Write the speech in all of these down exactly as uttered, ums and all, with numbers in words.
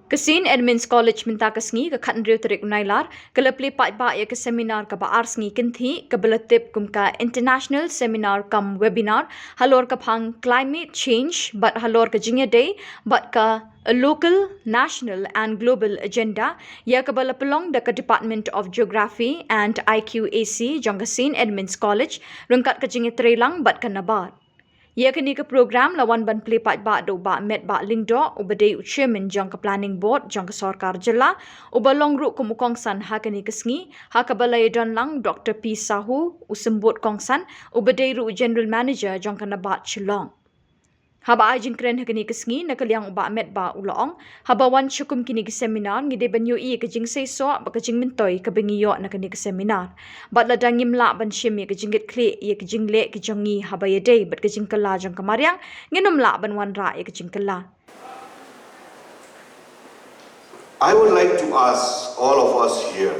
Ka Saint Edmund's College mynta ka sngi, ka khathynriew tarik u Nailar, ka la plie paidbah ïa ka seminar kaba ar sngi kynthih, kaba la tip kum ka International Seminar cum Webinar halor ka phang Climate Change bad halor ka jingïadei bad ka A Local, National and Global Agenda, ïa kaba la pynlong da ka Department of Geography and I Q A C jong ka Saint Edmund's College ryngkat ka jingïatreilang bad ka NABARD. Ïa kane ka program la wan ban plie paidbah da u Bah Metbah Lyngdoh, uba dei u Chairman jong ka Planning Board jong ka Sorkar Jylla, uba long ruh kum u kongsan ha kane ka sngi, ha kaba la ïadon lang Doctor P Sahu, u symbud kongsan, uba dei ruh u General Manager jong ka NABARD Shillong. Haba ai jingkren ha kane ka sngi, na ka liang u Bah Metbah u la ong, haba wan sha kum kine ki seminar, ngi dei ban ïohi ïa ka jingseisoh bad ka jingmyntoi kaba ngi ïoh na kane ka seminar. Bad lada ngim lah ban shim ïa ka jingkitkhlieh ïa ka jingleh ki jong ngi haba ïadei bad ka jingkylla jong ka mariang, ngin ym lah ban wanrah ïa ka jingkylla. I would like to ask all of us here,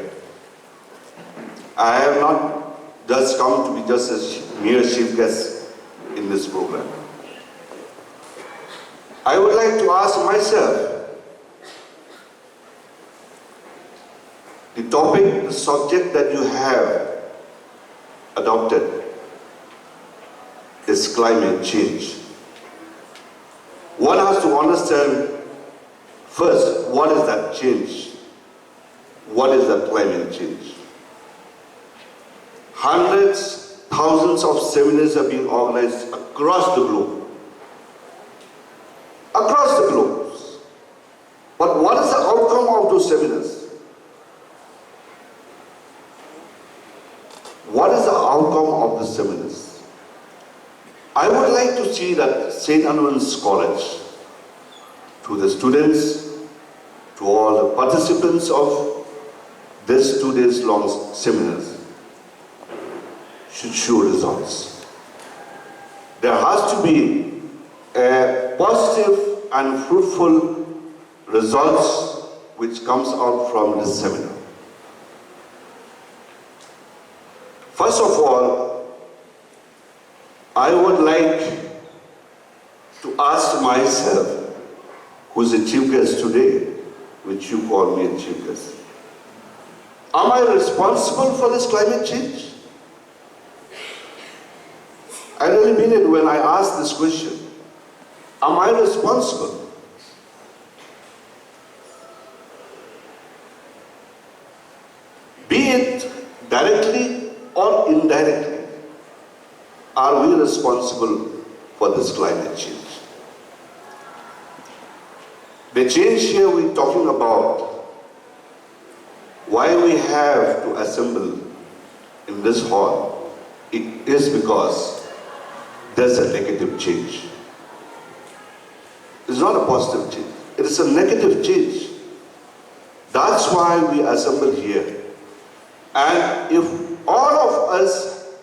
I have not just come to be just a sh- mere chief guest in this program. I would like to ask myself, the topic, the subject that you have adopted is climate change. One has to understand first, what is that change? What is that climate change? Hundreds, thousands of seminars are being organized across the globe. Across the globe. But what is the outcome of those seminars? What is the outcome of the seminars? I would like to see that Saint Edmund's College, to the students, to all the participants of this two days long seminars, should show results. There has to be a positive and fruitful results which comes out from this seminar. First of all, I would like to ask myself, who's the chief guest today, which you call me a chief guest, am I responsible for this climate change? I really mean it when I ask this question. Am I responsible? Be it directly or indirectly, are we responsible for this climate change? The change here we're talking about, why we have to assemble in this hall, it is because there's a negative change. It's not a positive change. It is a negative change. That's why we assemble here. And if all of us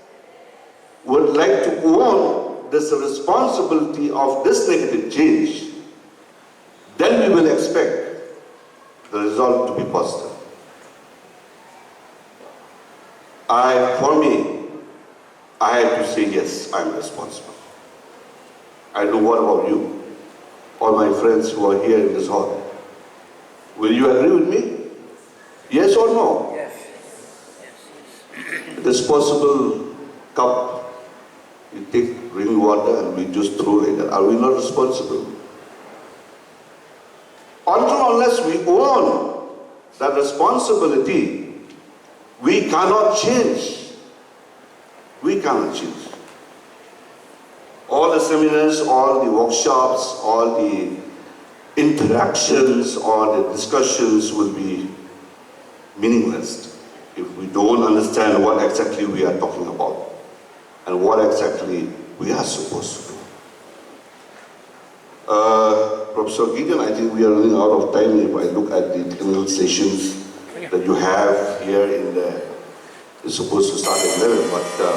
would like to own this responsibility of this negative change, then we will expect the result to be positive. I, for me, I have to say, yes, I'm responsible. I don't know what about you, all my friends who are here in this hall. Will you agree with me? Yes or no? Yes. Disposable cup, you take, drink water and we just throw like that. Are we not responsible? Until unless we own that responsibility, we cannot change. We cannot change. All the seminars, all the workshops, all the interactions, all the discussions will be meaningless if we don't understand what exactly we are talking about and what exactly we are supposed to do. Uh, Professor Gideon, I think we are running out of time. If I look at the technical sessions that you have here in the, it's supposed to start at eleven, but uh,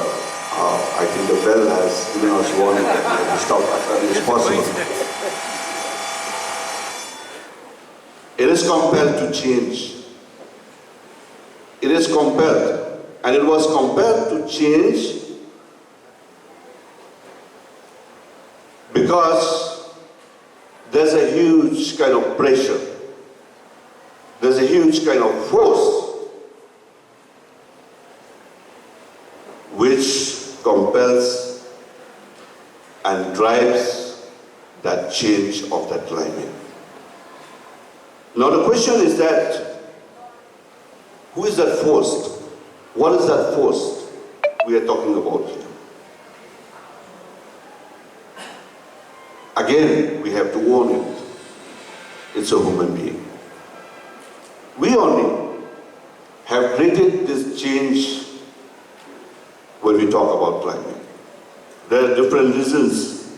uh, I think the bell has given us warning that we have to stop as early as possible. It is compelled to change. It is compelled, and it was compelled to change because There's a huge kind of pressure. There's a huge kind of force which compels and drives that change of that climate. Now, the question is that who is that force? What is that force we are talking about here? Again, we have to own it. It's a human being. We only have created this change when we talk about climate. There are different reasons.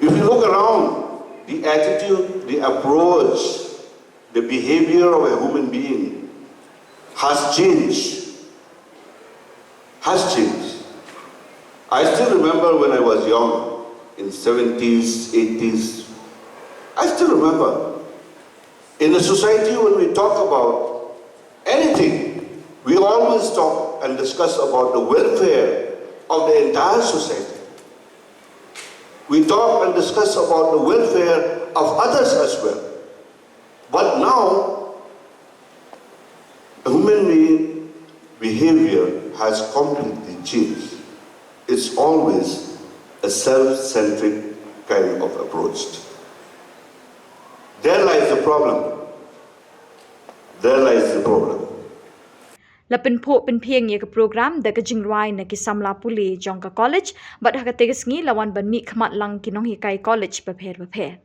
If you look around, the attitude, the approach, the behavior of a human being has changed. Has changed. I still remember when I was young, in seventies, eighties. I still remember. In a society, when we talk about anything, we always talk and discuss about the welfare of the entire society. We talk and discuss about the welfare of others as well. But now, human being behavior has completely changed. It's always a self-centric kind of approach. There lies the problem. There lies the problem. La pynphuh pynphieng ïa ka program da ka jingrwai na ki samla pule jong ka college, bad ha katei ka sngi la wan ban mih khmat lang ki nonghikai college bapher bapher.